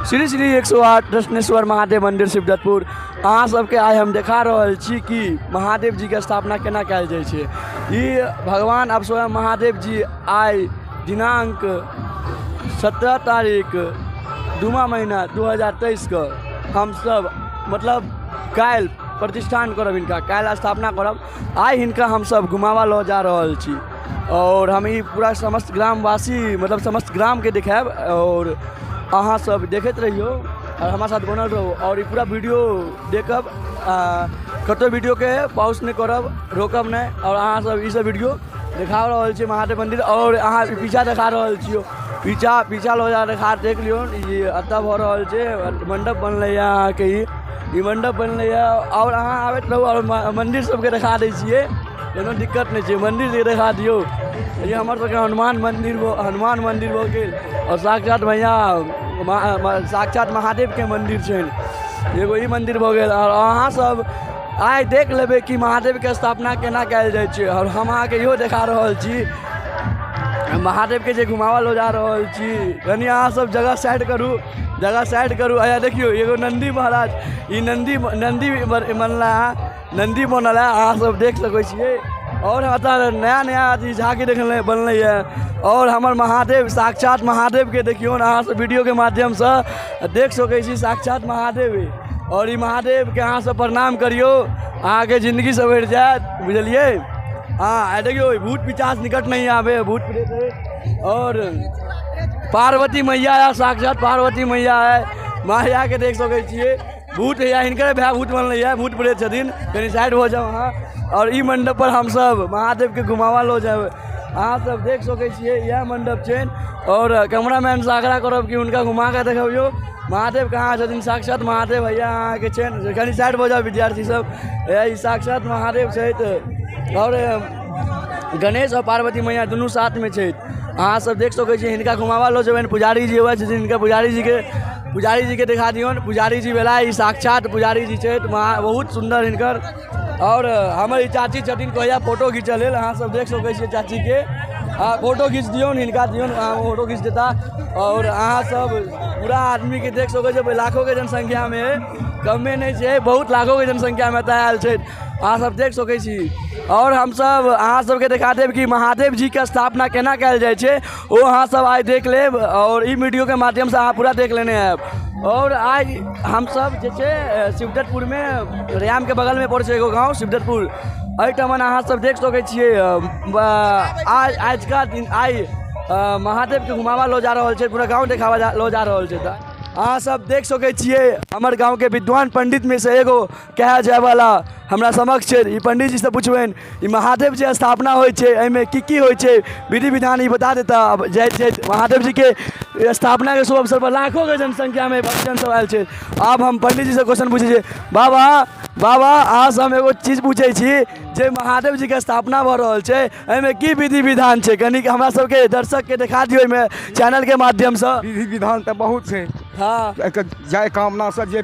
श्री श्री 108 रत्नेश्वर महादेव मंदिर शिवदत्तपुर। अहाँ सबके आइ हम देखा रहल छी कि महादेव जीके स्थापना केना कयल जाइ छै। ई भगवान आब स्वयं महादेव जी आइ दिनांक 17 तारीख 2 महीना 2023 के हमसब मतलब काल्हि प्रतिष्ठान करब, हिनका काल्हि स्थापना करब। आइ हिनका हमसब घुमाबऽ लऽ जा रहल छी आओर हम ई पूरा समस्त ग्रामवासी मतलब समस्त ग्रामके देखायब आओर अहाँ सब देखैत रहियौ आओर हमरा साथ बनल रहू आओर ई पूरा वीडियो देखब। कतहु वीडियोके पॉज नहि करब, रोकब नहि आओर अहाँ सब ई सब वीडियो देखा रहल छी महादेव मन्दिर। आओर अहाँ पीछा देखा रहल छियौ, पीछा पीछा लऽ जा देखा देख लियौ, ई एतऽ भऽ रहल छै मण्डप बनलैए अहाँके, ई मण्डप बनलैए। आओर अहाँ आबैत रहू आओर मन्दिर सबके देखा दै छियै, कोनो दिक्कत नहि छै, मन्दिरके देखा दियौ। ई हमर सबके हनुमान मन्दिर हनुमान मन्दिर भऽ गेल आओर साक्षात भैया साक्षात महादेवके मन्दिर छनि, एगो ई मन्दिर भऽ गेल। आओर अहाँ सब आइ देख लेबै कि महादेवके स्थापना केना कयल जाइ छै। आओर हम अहाँके इहो देखा रहल छी महादेवके जे घुमावल लऽ जा रहल छी। कनि अहाँ सब जगह साइड करू, जगह साइड करू। आया देखियौ एगो नन्दी महाराज, ई नन्दी नन्दी बनला है, नन्दी बनल है, अहाँ सब देख सकै छियै। आओर एतऽ नया नया अथी झाँकी देखल बनलै यऽ। आओर हमर महादेव साक्षात महादेवके देखियौ, अहाँ सब वीडियोके माध्यमसँ देख सकै छी साक्षात महादेव। आओर ई महादेवके अहाँ सब प्रणाम करियौ, अहाँके जिन्दगी सवरि जायत, बुझलियै। हँ देखियौ भूत पिशाच निकट नहीं आबे, भूत प्रेत। आओर पार्वती मैया है, साक्षात पार्वती मैया है, मैयाके देख सकै छियै। भूत हैया हिनकर भाय भूत बनलै है, भूत प्रेत छथिन, कनि साइड भऽ जाउ अहाँ। आओर ई मण्डप पर हमसब महादेवके घुमाबऽ लऽ जायब, अहाँ सब देख सकै छियै इएह मण्डप छै। आओर कैमरामैनसँ आग्रह करब कि हुनका घुमा कऽ देखबियौ महादेव कहाँ छथिन। साक्षात महादेव हैया अहाँके छनि, कनि साइड भऽ जाउ विद्यार्थी सब, हैया ई साक्षात महादेव छथि। आओर गणेश आओर पार्वती मैया दुनू साथमे छथि, अहाँ सब देख सकै छियै। हिनका घुमाबऽ लऽ जेबनि, पुजारी जी उएह छथिन, हिनका पुजारी जीके देखा दियौन। पुजारी जी भेला ई, साक्षात पुजारी जी छथि, बहुत सुन्दर हिनकर। आओर हमर ई चाची छथिन, कहैया फोटो घिचऽ लेल, अहाँ सब देख सकै छियै चाचीके। फोटो घीच दियौन, हिनका दियौन, अहाँ फोटो घीच देता। आओर अहाँ सब पूरा आदमीके देख सकै छियै, लाखोके जनसंख्यामे कमे नहि छै, बहुत लाखोके जनसंख्यामे एतऽ आयल छथि, अहाँ सब देख सकै छी। आओर हमसब अहाँ सबके देखा देब कि महादेव जीके स्थापना केना कयल जाइ छै, ओ अहाँ सब आइ देख लेब आओर ई वीडियोके माध्यमसँ अहाँ पूरा देख लेने हैब। आओर आइ हमसब जे छै शिवदत्तपुरमे, रैयामके बगलमे पड़ै छै एगो गाँव शिवदत्तपुर, एहिठमन अहाँ सब देख सकै छियै। आइ आजुका दिन आइ महादेवके घुमाबऽ लऽ जा रहल छै, पूरा गाँव देखाबऽ लऽ जा रहल छै। तऽ अहाँ सब देख सकै छियै हमर गाँवके विद्वान पण्डितमे से एगो कहल जायवला हमरा समक्ष छै। ई पंडीजीसँ पुछबनि ई महादेव जे स्थापना होइ छै एहिमे की की होइ छै विधि विधान, ई बता देता। आब जाइत जाइत महादेव जीके स्थापनाके शुभ अवसर पर लाखोके जनसंख्यामे भक्तजन सब आयल छै। आब हम पंडीजीसँ क्वेश्चन पूछै छियै। बाबा बाबा, अहाँसँ हम एगो चीज पूछै छी, जे महादेव जीके स्थापना भऽ रहल छै एहिमे की विधि विधान छै, कनिक हमरा सबके दर्शकके देखा दियौ एहिमे चैनलके माध्यमसँ। विधि विधान तऽ बहुत छै। एकर जाहि कामनासँ जे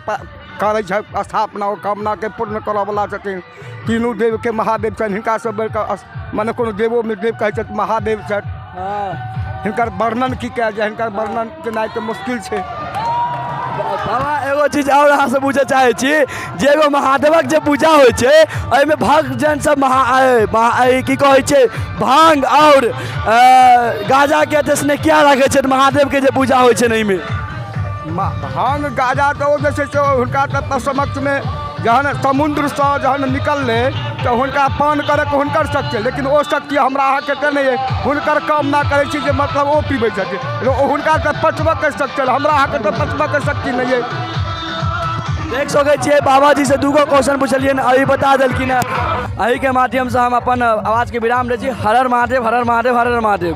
करै छै स्थापना, ओ कामनाके पूर्ण करऽवला छथिन। तीनू देवके महादेव छनि, हिनकासँ बढ़िकऽ मने कोनो देवोमे देव कहै छथि महादेव छथि। हिनकर वर्णन की कयल जाय, हिनकर वर्णन केनाइ तऽ मुश्किल छै। बाबा एगो चीज आओर अहाँसँ पूछऽ चाहै छी जे एगो महादेवक जे पूजा होइ छै एहिमे भक्तजन सब की कहै छै भांग आओर गाजाके एते स्नेह किया राखै छथि महादेवके जे पूजा होइ छै एहिमे? भांग गाजा तऽ ओ जे छै से हुनका तऽ समक्षमे जहन समुद्रसँ जहन निकललै तऽ हुनका पान करैके हुनकर शक्ति, लेकिन ओ शक्ति हमरा अहाँके तऽ नहि अइ। हुनकर कामना करै छी जे मतलब ओ पीबै छथिन, ओ हुनका तऽ पचबऽके शक्ति छनि, हमरा अहाँके तऽ पचबऽके शक्ति नहि अइ। देख सकै छियै बाबाजी से दूगो क्वेश्चन पुछलियनि, अभी बता देलखिन हँ। एहिके माध्यमसँ हम अपन आवाजके विराम दै छी। हर हर महादेव, हर हर महादेव, हर हर महादेव।